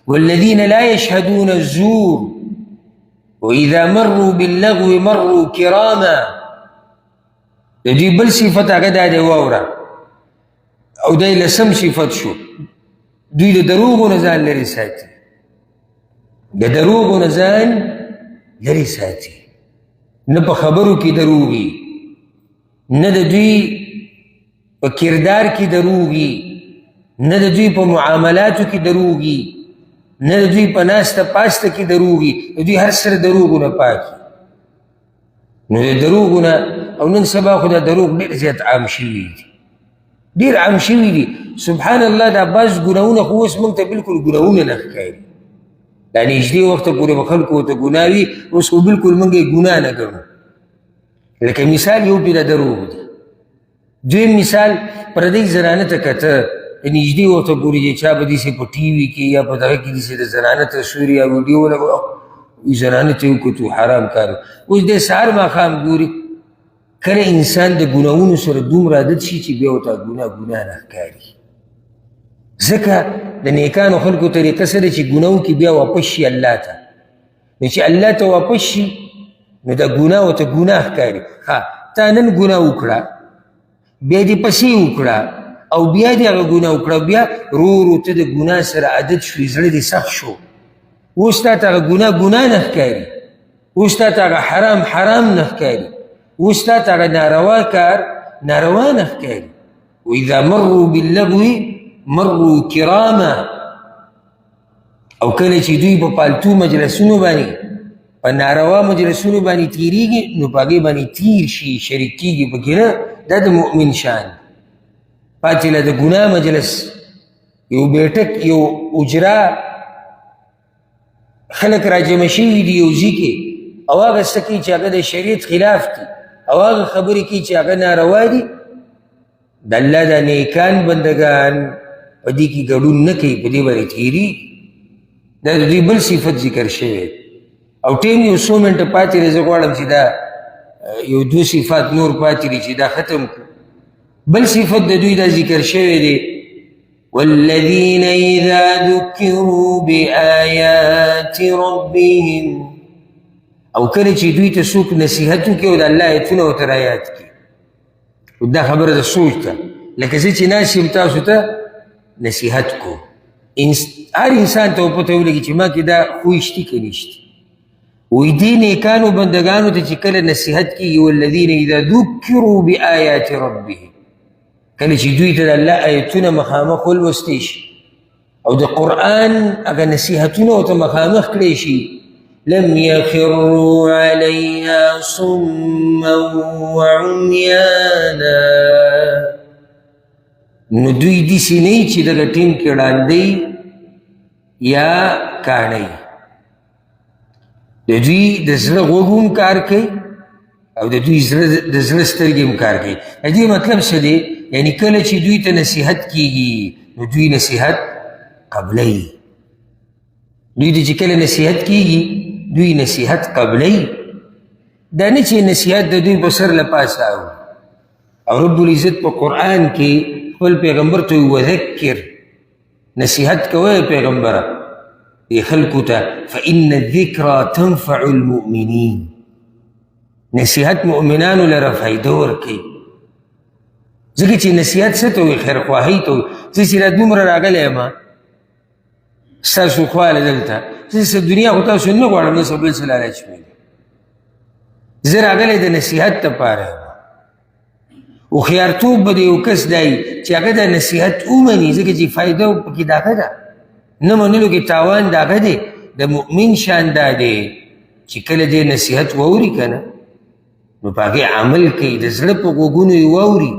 والذین لا يشهدون الزور واذا مروا باللغو مروا کراما. د دوی بل صفت هغه دا دی، واوره، او دا یې لسم صفت شو. دوی د دروغو نه ځان لرې ساتي، د دروغو نه ځان لرې ساتي، نه په خبرو کې دروغي، نه د دوی په کردار کې دروغي، نه د دوی په معاملاتو کې دروغي، نه د دوی په ناسته پاسته کې دروغي. د دوی هر سره دروغو نه پاکي. نو د دروغو نه، او نن سبا خو دا دروغ ډېر زیات عام شوي دي، ډېر عام شوي دي. سبحان الله، دا بعض ګناهونه خو اوس موږ ته بالکل ګناهونه نه ښکاري. دا نږدې وخته پورې به خلکو ورته ګناه وي، اوس خو بالکل موږ یې ګناه نه ګڼو. لکه مثال یو پرې دا دروغ دي. دویم مثال، پردۍ زنانه ته کته، د نږدې وخته پورې چې چا به داسې په ټي وي کې یا په دغه کې داسې د زنانه تصویر یا ویډیو ولګوه، زنانه ته یې وکتو، حرام کار. اوس دی سهار ماښام ګوري. کله انسان د ګناهونو سره دومره عادت شي چې بیا ورته ګناه ګناه نه ښکاري. ځکه د نیکانو خلکو طریقه څه ده چې ګناهو کې بیا واپس شي الله ته. نو چې الله ته واپس شي نو دا ګناه ورته ګناه ښکاري. ښه، تا نن ګناه وکړه، بیا دې پسې وکړه، او بیا دې هغه ګناه وکړه، بیا رو رو ته د ګناه سره عادت شوې، زړه دې سخت شو. اوس تا ته هغه ګناه ګناه نه ښکاري، اوس تا ته هغه حرام حرام نه ښکاري، اوس تا ته هغه ناروا کار ناروا نه ښکاري. واذا مروا باللغو مروا کراما. او کله چې دوی په پالتو مجلسونو باندې، په ناروا مجلسونو باندې تیریږي، نو په هغې باندې تیر شي، شریک کېږي پکې نه. دا د مؤمن شان. پاتې له د ګناه مجلس، یو بیټک، یو اجرا، خلک راجمع شوي دي یو ځای کې، او هغه څه کوي چې هغه د شریعت خلاف دي، او هغه خبرې کوي چې هغه ناروا دي. د الله د نیکان بندګان په دې کې ګډون نه کوي، په دې باندې تېري. دا د دوی بل صفت ذکر شوی. او ټیم یو څو منټه پاتې دی، زه غواړم چې دا یو دوه صفات نور پاتې دي چې دا ختم کړو. بل صفت د دوی دا ذکر شوی دی، والذین اذا ذکروا بآیات ربهم. او کله چې دوی ته څوک نصیحت وکړي او د الله آیتونه ورته رایاد کړي. دا خبره د سوچ ده، لکه زه چې ناست یم تاسو ته نصیحت کوم، هر انسان ته پته ولګي چې ما کې دا خوی شتي که نشتي. وایي دې نیکانو بندګانو ته چې کله نصیحت کېږي، والذین اذا ذکروا بآیات ربهم، کله چې دوی ته د الله آیتونه مخامخ ولوستی شي او د قرآن هغه نصیحتونه ورته مخامخ کړی شي، لم يخروا عليها صما وعميانا. نو دوی داسې نه چې دغه ټیم کې ړاندی یا کاڼی. د دوی د زړه غوږ هم کار کوي او د دوی د زړه سترګې هم کار کوي. د دې مطلب څه دی؟ یعنی کله چې دوی ته نصیحت کیږي نو دوی نصیحت قبلوي. دوی ته چې کله نصیحت کیږي دوی نصیحت قبلوي. دا نه چې نصیحت د دوی په سر له پاسه اوري. او رب العزت په قرآن کې خپل پیغمبر ته وذکر، نصیحت کوی پیغمبره دې خلکو ته، فإن الذکرى تنفع المؤمنین. نصیحت مؤمنانو لره فایده ورکوي. ځکه چې نصیحت څه ته وایي؟ خیرخواهۍ ته وایي. زه چې دا دومره راغلی یم ستاسو خواله دلته، زه څه دنیا خو تاسو نه غواړم، نه څه بل څه لالچ مې دی. زه راغلی د نصیحت دپاره یم. هوښیارتوب به د یو کس دی چې هغه د نصیحت ومني، ځکه چې فایده پکې د هغه ده، نه منلو کې تاوان د هغه دی. د مؤمن شان دا دی چې کله دی نصیحت واوري که نه، نو په هغې عمل کوي، د زړه په غوږونو یې واوري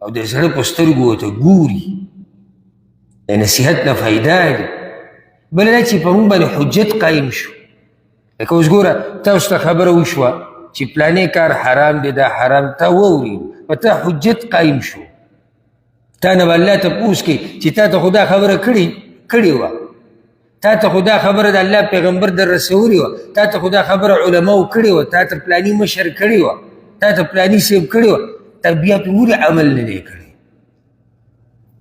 او د زړه په سترګو ورته ګوري. د نصیحت نه فایده ده. بله دا چې په موږ باندې حجت قایم شو. لکه اوس ګوره تاسو ته خبره وشوه چې پلانې کار حرام دی، دا حرام، تا واوري، په تا حجت قایم شو. تا نه به الله تپوس کوي چې تا ته خو دا خبره کړې وه، تا ته خو دا خبره د الله پیغمبر در رسولې وه، تا ته خو دا خبره علماو کړې وه، تا ته پلاني مشر کړې وه، تا ته پلاني صاحب کړې وه، تا بیا پرې ولې عمل نه دی کړی؟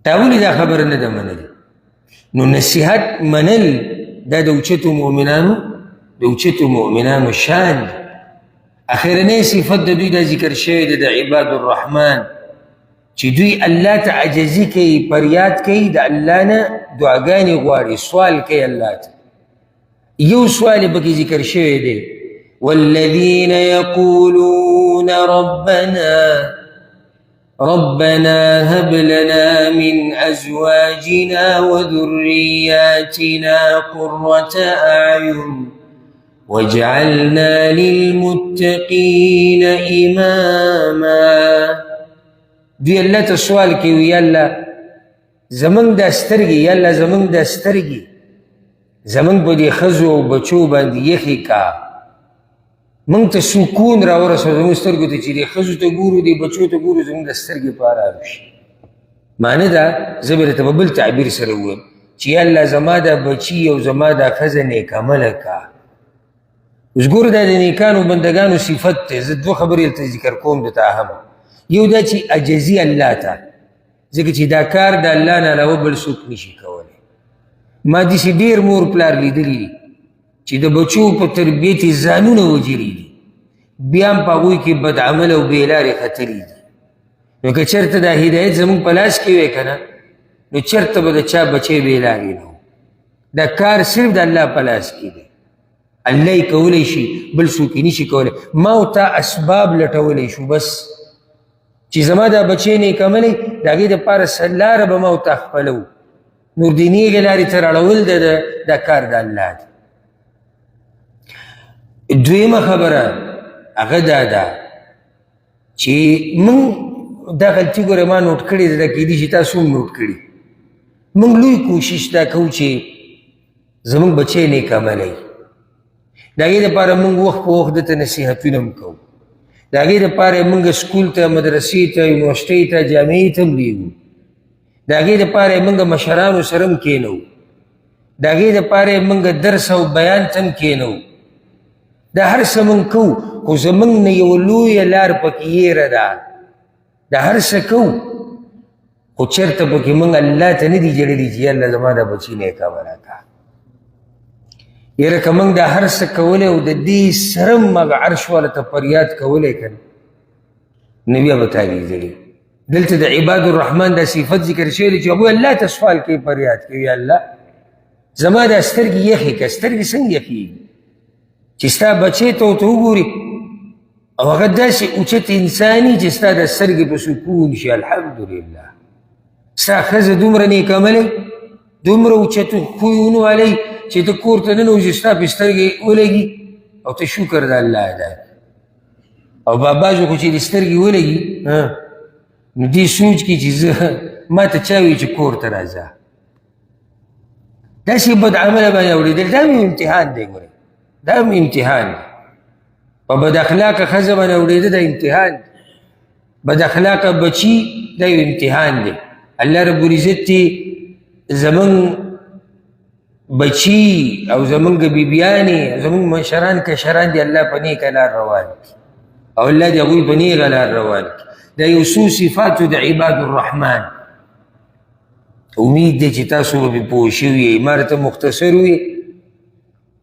تا ولې دا خبره نه ده منلې؟ نو نصیحت منل دا د اوچتو مؤمنانو، د اوچتو مؤمنانو شان دی. اخرنی صفت د دوی دا ذکر شوی دی د عباد الرحمن، چې دوی الله ته عاجزي کوي، فریاد کوي، د الله نه دعاګانې غواړي، سوال کوي الله ته. یو سوال یې پکې ذکر شوی دی، والذین یقولون ربنا هب لنا من أزواجنا وذرياتنا قرة أعين واجعلنا للمتقين إماما. دوی الله ته سوال کوي، یا الله زمونږ دا سترګې، یا الله زمونږ دا سترګې زمونږ په دې ښځو او بچو باندې یخې کا، موږ ته سکون راورسوه، زموږ سترګو ته چې دې ښځو ته ګورو، دې بچو ته ګورو، زموږ د سترګې په ارام شي. معنی دا زه به درته په بل تعبیر سره ووایم چې یا الله زما دا بچي او زما دا ښځه نیکعمله کا. اوس ګوره دا د نیکانو بندګانو صفت دی. زه دوه خبرې دلته ذکر کوم درته اهم. یو دا چې عاجزي الله ته، ځکه چې دا کار د الله نه علاوه بل څوک نشي کولی. ما داسې ډېر مور پلار لیدلي دي چې د بچو په تربیت یې ځانونه وژلي دي، بیا هم په هغوی کې بدعمله او بې لارې ختلي دي. نو که چېرته دا هدایت زموږ په لاس کې وی که نه، نو چېرته به د چا بچی بې لارې نه و. دا کار صرف د الله په لاس کې دی، الله یې کولی شي، بل څوک یې نشي کولی. ما او تا اسباب لټولی شو، بس چې زما دا بچی نیکعملی، د هغې دپاره څه لاره به ما او تا خپلوو، نور دې نیغې لارې ته راړول د دا کار د الله دی. دویمه خبره هغه دا ده چې موږ دا غلطي ګوره ما نوټ کړې ده، دا کېدای شي تاسو هم نوټ کړي. موږ لوی کوشش دا کوو چې زموږ بچی نیک عملی، د هغې دپاره موږ وخت په وخت ده ته نصیحتونه هم کوو، د هغې دپاره موږ سکول ته، مدرسې ته، یونیورسټۍ ته، جامعې ته هم لېږو، د هغې دپاره موږ مشرانو سره هم کښېنوو، د هغې دپاره موږ درس او بیان ته هم کښېنوو. دا هر څه موږ کوو، خو زموږ نه یوه لویه لار پکې هېره ده. دا هر څه کوو، خو چېرته پکې موږ الله ته نه دي ژړلي چې یا الله زما دا بچي نیک عمله کړه. یاره که موږ دا هر څه کولی او د دې سره هم هغه عرش والا ته فریاد کولی که نه، نو بیا به تا لیدلي. دلته د عباد الرحمن دا صفت ذکر شوی دی چې هغوی الله ته سوال کوي، فریاد کوي، یا الله زما دا سترګې یخې کړه. سترګې څنګه یخېږي؟ چې ستا بچی ته ورته وګوري او هغه داسې اوچت انسان وي چې ستا د سترګې په سکون شي، الحمدلله. ستا ښځه دومره نیکعمله، دومره اوچتو خویونو والی چې ته کور ته ننوځې ستا پې سترګې ولګي او ته شکر د الله ادا کړې. او بابا خو چې دې سترګې ولګي نو دې سوچ کې چې زه ما ته چا وي چې کور ته راځه. داسې بدعمله باندې اورېدل دا هم امتحان دی، ګورې دا هم امتحان دی. په بد اخلاقه ښځه باندې اورېده دا امتحان دی، بد اخلاقه بچي دا یو امتحان دی. الله رب العزت دې زمونږ بچي او زمونږ بیبیانې زمونږ مشران کشران دې الله په نیکه لار روان کړي، او الله دې هغوی په نیغه لار روان کړي. دا یو څو صفاتو د عباد الرحمن. امید دی چې تاسو به پرې پوه شوي یئ. ما درته مختصر وي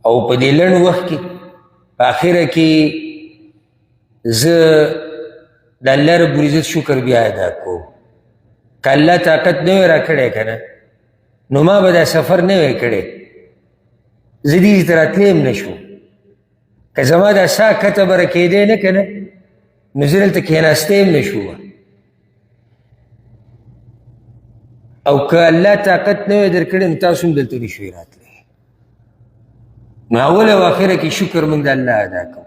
او په دې لنډ وخت کې په اخره کې زه د الله رب العزت شکر بیا ادا کوم. که الله طاقت نه وی راکړی که نه، نو ما به دا سفر نه وی کړی، زه دې ته راتلی هم نه شوم. که زما دا ساه کښته بره کېدی نه که نه، نو زه دلته کښېناستی هم نه شوم. او که الله طاقت نه وی درکړی نو تاسو هم دلته نه شوئ راتلی. نو اول او اخره کې شکر موږ د الله ادا کوو،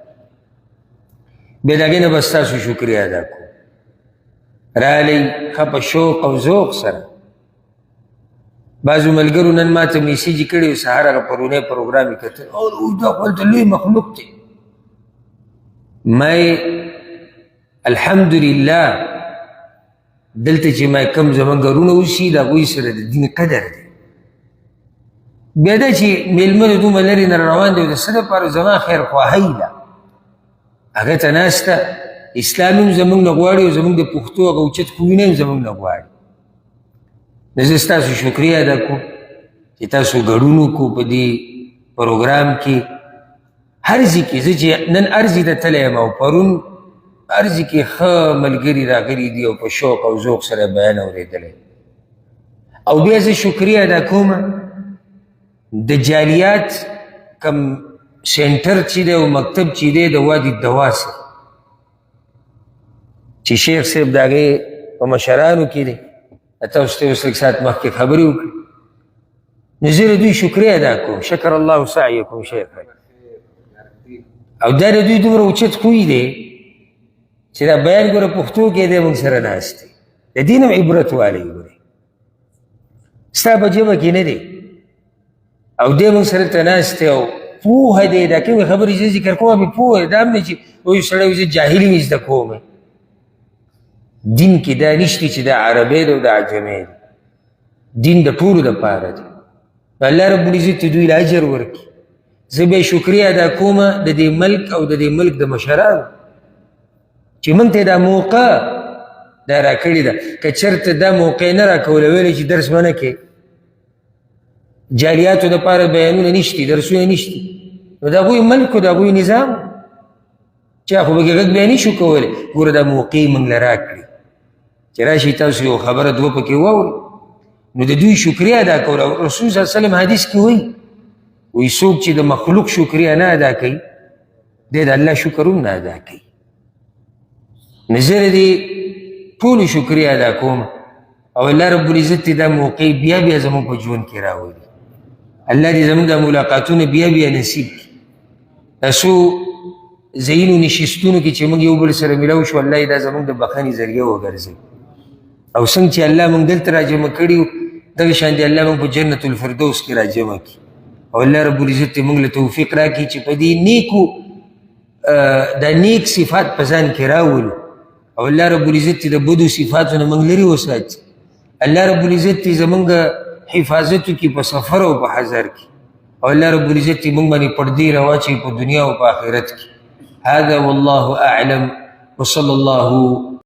بیا د هغې نه به ستاسو شکریه ادا کوو. راغلی ښه په شوق او ذوق سره. بعضو ملګرو نن ما ته میسج کړی و، سهار هغه پرونی پروګرام یې کتل، او دا خو هلته لوی مخلوق دی. ما یې الحمدلله دلته چې ما کوم زمونږ وروڼه اوسي د هغوی سره د دین قدر دی. بیا دا چې مېلمه د دومره لرې نه روان دی، د څه دپاره زما خیرخواهۍ ده، هغه ته ناسته. اسلام هم زمونږ نه غواړي او زمونږ د پښتو هغه اوچت خویونه هم زمونږ نه غواړي. نو زه ستاسو شکریه ادا کوم چې چې تاسو ګډون وکړو په دې پروګرام کې. هر ځای کې زه چې نن هر ځای ته تللی یم او پرون هر ځای کې ښه ملګري راغلي دي او په شوق او ذوق سره بیان اورېدلی. او بیا زه شکریه ادا کوم د جالیات کم سینټر چې دی او مکتب چې دی د وادي دوا سره چې شیخ صاحب د هغې په مشرانو کې دی، تاسو ته اوس لږ ساعت مخکې خبرې وکړې. نو زه د دوی شکریه ادا کوم، شکر الله سعیکم شیخ. او دا د دوی دومره اوچت خوی دی چې دا بیان ګوره پښتو کې دی موږ سره ناست دی، د دې نه هم عبرت والی. ګورې ستا په ژبه کې نه دی او دی موږ سره ته ناست دی او پوهه دی. دا کومې خبرې چې ذکر کوم مې پوهه دا هم نه چې وایي سړی وایي زه جاهلي مې زده کوم. دین کې دا نشته چې دا عربی دی او دا عجمي دی، دین د ټولو دپاره دی. الله رب العزت دوی له اجر ورکړي. زه بیا شکریه ادا کوم د دې ملک او د دې ملک د مشرانو چې موږ ته دا موقع دا راکړې ده. که چېرته دا موقع نه راکوله، ویلی چې درس به نه کوې، جالیاتو دپاره بیانونه نشتي، درسونه نشتي، نو د هغوی ملک او د هغوی نظام چا خو به غږ بیا نشو کولی. ګوره دا موقع موږ له راکړي چې راشي تاسو یو خبره دوه پکې واورئ، نو د دوی شکریه ادا کوله. رسول صلی الله علیه وسلم حدیث کې وایي، وایي څوک چې د مخلوق شکریه نه ادا کوي دی د الله شکر هم نه ادا کوي. نو زه د دې ټولو شکریه ادا کوم او الله رب العزت دې دا موقع بیا بیا زموږ په ژوند کې راولي. الله دې زموږ دا ملاقاتونه بیا بیا نصیب کړي. دا څو ځایونو نشستونو کې چې موږ یو بل سره میلاو شو، الله یې دا زموږ د بخښنې ذریعه وګرځوي. او څنګه چې الله موږ دلته راجمع کړي یو، دغه شان دې الله موږ په جنت الفردوس کې راجمع کړي. او الله رب العزت دې موږ له توفیق راکړي چې په دې نیکو دا نیک صفات په ځان کې راولو. او الله رب العزت دې د بدو صفاتو نه موږ لرې وساتي. الله رب العزت دې زموږ حفاظت وکړي په سفر او په حضر کې. او الله رب العزت دې موږ باندې پردې راواچوي په دنیا او په آخرت کې. هذا والله أعلم وصلى الله.